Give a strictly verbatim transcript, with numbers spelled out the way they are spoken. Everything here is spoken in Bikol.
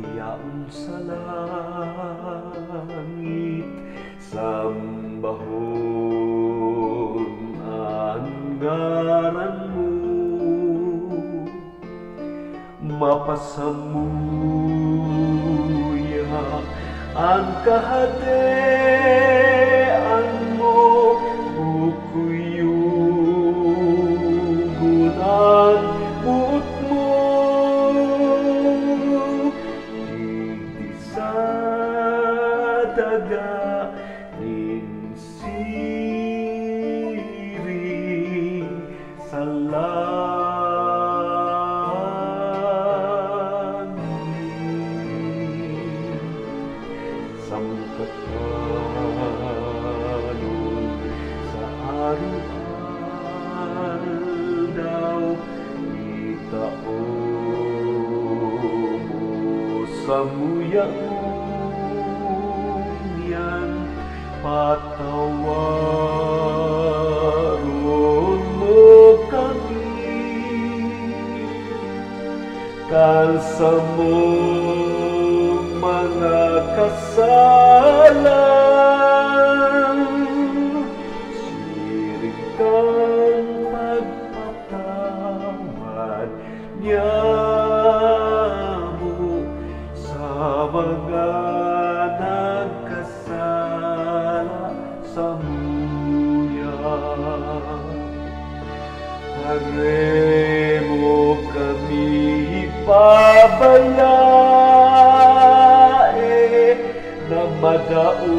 yaon sa langit, sambahon an ngaran mo. Mapasamuya an kahadean mo, bukuyogon an boot mo, digdi sa daga nin siring sa langit. Sangkatanon sa aroaldaw, itao mo samuya ngunyan, patawaron mo kami kan samong mga kasalan, siring kan pagpatawad niamo sa mga nagkasala samuya. Dai mo kami pabayae na madao